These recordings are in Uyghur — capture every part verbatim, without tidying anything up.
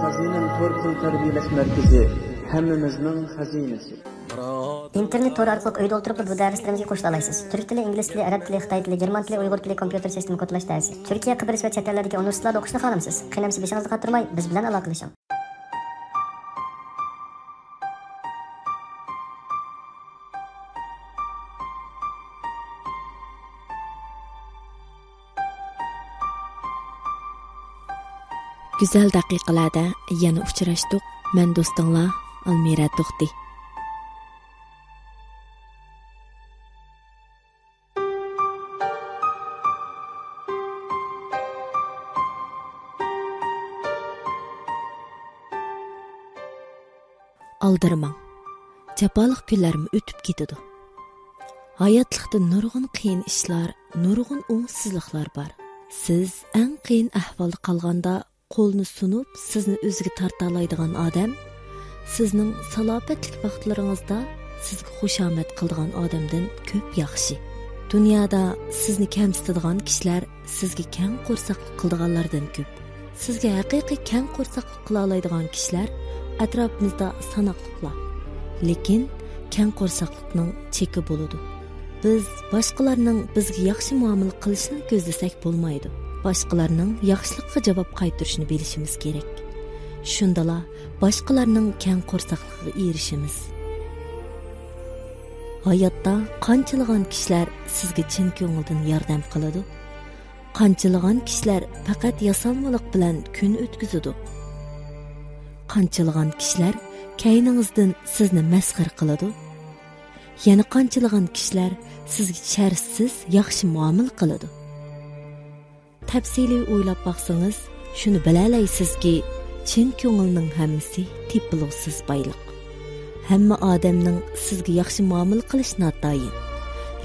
خەزىنەم تور تىل تەربىيەلەش مەركىزى، ھەممىمىزنىڭ خەزىنىسى. ئىنتېرنېت تورى ئارقىلىق ئۆيدە ئولتۇرۇپلا بۇ دەرسلىرىمىزگە قوشۇلالايسىز. تۈرك تىلى، ئىنگلىز تىلى، ئەرەب تىلى، خىتاي تىلى، گېرمان تىلى، ئۇيغۇر تىلى، كومپيۇتېر سىستېما كودلاش دەرسى. تۈركىيە قەبرىسى ۋە چەت ئەللەردىكى ئۇنىۋېرسىتېتلاردا ئوقۇشنى خالامسىز؟ قېنى ئەمىسە بېشىڭىزنى قاتۇرماي، بىز بىلەن ئالاقىلىشىڭ. گۈزەل دەقىقىلەردە يەنە ئۇچراشتۇق. مەن دوستۇڭلار ئالمىرە توختى. ئالدىرىماڭ. جاپالىق كۈنلەرمۇ ئۆتۈپ كېتىدۇ. ھاياتلىقتا نۇرغۇن قىيىن ئىشلار، نۇرغۇن ئوڭۇشسىزلىقلار بار. سىز ئەڭ قىيىن ئەھۋالدا قالغاندا، قولىنى سۇنۇپ، سىزنى ئۆزىگە تارتالايدىغان ئادەم، سىزنىڭ سالاپەتلىك ۋاقىتلىرىڭىزدا سىزگە خۇشامەت قىلىدىغان ئادەمدىن كۆپ ياخشى. دۇنيادا سىزنى كەمسىتىدىغان كىشىلەر سىزگە كەڭ قورساقلىق قىلىدىغانلاردىن كۆپ. سىزگە ھەقىقىي كەڭ قورساقلىق قىلالايدىغان كىشىلەر ئەتراپىمىزدا ساناقلىقلا. لېكىن كەڭ قورساقلىقنىڭ چېكى بولىدۇ. بىز باشقىلارنىڭ بىزگە ياخشى مۇئامىلە قىلىشىنى كۆزلىسەك بولمايدۇ. باشقىلارنىڭ ياخشىلىققا جاۋاب قايتۇرۇشىنى بىلىشىمىز كېرەك. شۇندىلا باشقىلارنىڭ كەڭ قورساقلىقىغا ئېرىشىمىز. ھاياتتا قانچىلىغان كىشىلەر سىزگە چىن كۆڭۈلدىن ياردەم قىلىدۇ؟ قانچىلىغان كىشىلەر پەقەت ياسالمىلىق بىلەن كۈن ئۆتكۈزىدۇ؟ قانچىلىغان كىشىلەر كەينىڭىزدىن سىزنى مەسخىرە قىلىدۇ؟ يەنە قانچىلىغان كىشىلەر سىزگە شەرتسىز ياخشى مۇئامىلە قىلىدۇ؟ تەپسىلىي ئويلاپ باقسىڭىز، شۇنى بىلەلەيسىزكى، چىن كۆڭۈلنىڭ ھەممىسى تېپىلغۇسىز بايلىق. ھەممە ئادەمنىڭ سىزگە ياخشى مۇئامىلە قىلىشى ناتايىن.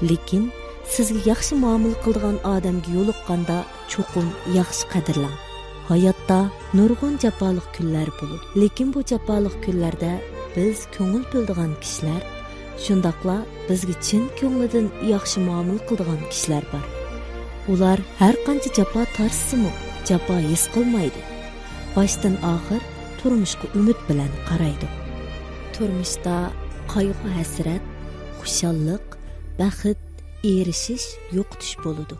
لېكىن سىزگە ياخشى مۇئامىلە قىلىدىغان ئادەمگە يولۇققاندا چوقۇم ياخشى قەدىرلەڭ. ھاياتتا نۇرغۇن جاپالىق كۈنلەر بولىدۇ. لېكىن بۇ جاپالىق كۈنلەردە بىز كۆڭۈل بۆلىدىغان كىشىلەر، شۇنداقلا بىزگە چىن كۆڭلىدىن ياخشى مۇئامىلە قىلىدىغان كىشىلەر بار. ئۇلار ھەر قانچە جاپا تارتسىمۇ، جاپا ھېس قىلمايدۇ. باشتىن ئاخىر تۇرمۇشقا ئۈمىد بىلەن قارايدۇ. تۇرمۇشتا قايغۇ-ھەسرەت، خۇشاللىق، بەخت، ئېرىشىش، يوقىتىش بولىدۇ.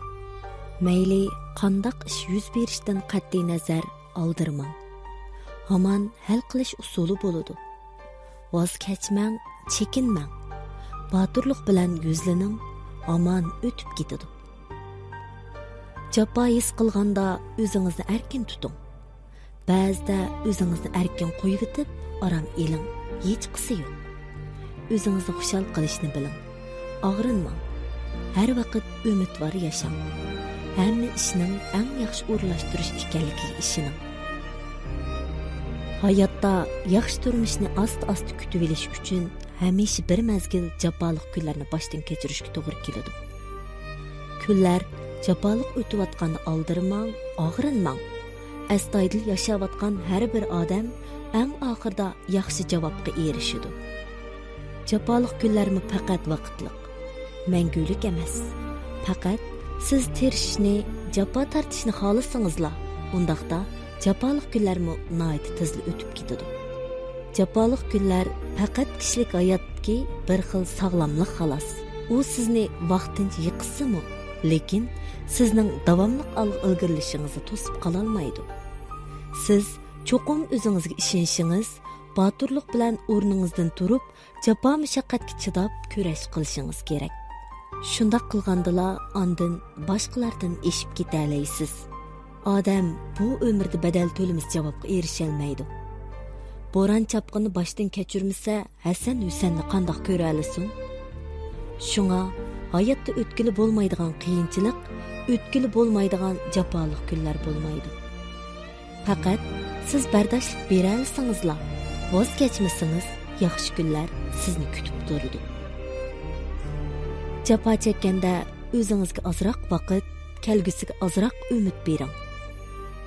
مەيلى قانداق ئىش يۈز بېرىشىدىن قەتئىينەزەر، ئالدىرىماڭ. ھامان ھەل قىلىش ئۇسۇلى بولىدۇ. ۋاز كەچمەڭ، چېكىنمەڭ. باتۇرلۇق بىلەن يۈزلىنىڭ، ھامان ئۆتۈپ كېتىدۇ. جاپا ھېس قىلغاندا ئۆزىڭىزنى ئەركىن تۇتۇڭ. بەزىدە ئۆزىڭىزنى ئەركىن قويۇۋېتىپ، ئارام ئېلىڭ. ھېچقىسى يوق. ئۆزىڭىزنى خۇشال قىلىشنى بىلىڭ. ئاغرىنماڭ. ھەر ۋاقىت ئۈمىدۋار ياشاڭ. ھەممە ئىشنىڭ ئەڭ ياخشى ئورۇنلاشتۇرۇش ئىكەنلىكىگە ئىشىنىڭ. ھاياتتا ياخشى تۇرمۇشنى ئاستا-ئاستا كۈتۈۋېلىش ئۈچۈن ھەمىشە بىر مەزگىل جاپالىق كۈنلەرنى باشتىن كەچۈرۈشكە توغرا كېلىدۇ. كۈنلەر جاپالىق ئۆتۈۋاتقاندا ئالدىرىماڭ، ئاغرىنماڭ. ئەستايىدىل ياشاۋاتقان ھەر بىر ئادەم ئەڭ ئاخىرىدا ياخشى جاۋابقا ئېرىشىدۇ. جاپالىق كۈنلەرمۇ پەقەت ۋاقىتلىق، مەڭگۈلۈك ئەمەس. پەقەت سىز تىرىشىشنى، جاپا تارتىشنى خالىسىڭىزلا، ئۇنداقتا جاپالىق كۈنلەرمۇ ناھايىتى تېزلا ئۆتۈپ كېتىدۇ. جاپالىق كۈنلەر پەقەت كىشىلىك ھاياتتىكى بىر خىل ساغلاملىق، خالاس. ئۇ سىزنى ۋاقتىنچە يىقىتسىمۇ، لېكىن سىزنىڭ داۋاملىق ئالغا ئىلگىرىلىشىڭىزنى توسۇپ قالالمايدۇ. سىز چوقۇم ئۆزىڭىزگە ئىشىنىشىڭىز، باتۇرلۇق بىلەن ئورنىڭىزدىن تۇرۇپ، جاپا-مۇشەققەتكە چىداپ كۈرەش قىلىشىڭىز كېرەك. شۇنداق قىلغاندىلا ئاندىن باشقىلاردىن ئېشىپ كېتەلەيسىز. ئادەم بۇ ئۆمرىدە بەدەل تۆلىمىسە جاۋابقا ئېرىشەلمەيدۇ. بوران-چاپقۇننى باشتىن كەچۈرمىسە، ھەسەن-ھۈسەننى قانداق كۆرەلىسۇن؟ شۇڭا ھاياتتا ئۆتكىلى بولمايدىغان قىيىنچىلىق، ئۆتكىلى بولمايدىغان جاپالىق كۈنلەر بولمايدۇ. پەقەت سىز بەرداشلىق بېرەلىسىڭىزلا، ۋاز كەچمىسىڭىز، ياخشى كۈنلەر سىزنى كۈتۈپ تۇرىدۇ. جاپا چەككەندە ئۆزىڭىزگە ئازراق ۋاقىت، كەلگۈسىگە ئازراق ئۈمىد بېرىڭ.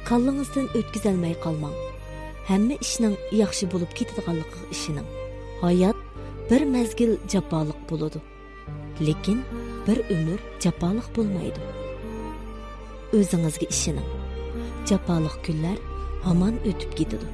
كاللىڭىزدىن ئۆتكۈزەلمەي قالماڭ. ھەممە ئىشنىڭ ياخشى بولۇپ كېتىدىغانلىقىغا ئىشىنىڭ. ھايات بىر مەزگىل جاپالىق بولىدۇ. لېكىن بىر ئۆمۈر جاپالىق بولمايدۇ. ئۆزىڭىزگە ئىشىنىڭ. جاپالىق كۈنلەر ھامان ئۆتۈپ كېتىدۇ.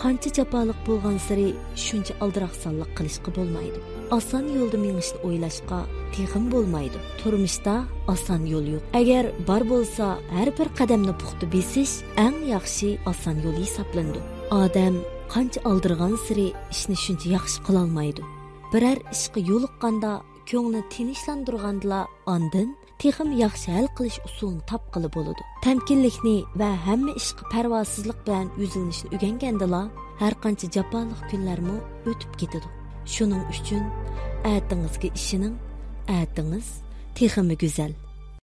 قانچە جاپالىق بولغانسېرى شۇنچە ئالدىراقسانلىق قىلىشقا بولمايدۇ. ئاسان يولدا مېڭىشنى ئويلاشقا تېخىمۇ بولمايدۇ. تۇرمۇشتا ئاسان يول يوق. ئەگەر بار بولسا، ھەر بىر قەدەمنى پۇختا بېسىش ئەڭ ياخشى ئاسان يول ھېسابلىنىدۇ. ئادەم قانچە ئالدىرىغانسېرى ئىشنى شۇنچە ياخشى قىلالمايدۇ. بىرەر ئىشقا يولۇققاندا، كۆڭلىنى تىنچلاندۇرغاندىلا، ئاندىن تېخىمۇ ياخشى ھەل قىلىش ئۇسۇلىنى تاپقىلى بولىدۇ. تەمكىنلىكنى ۋە ھەممە ئىشقا پەرۋاسىزلىق بىلەن يۈزلىنىشنى ئۆگەنگەندىلا، ھەرقانچە جاپالىق كۈنلەرمۇ ئۆتۈپ كېتىدۇ. شۇنىڭ ئۈچۈن ئەتىڭىزگە ئىشىنىڭ، ئەتىڭىز تېخىمۇ گۈزەل.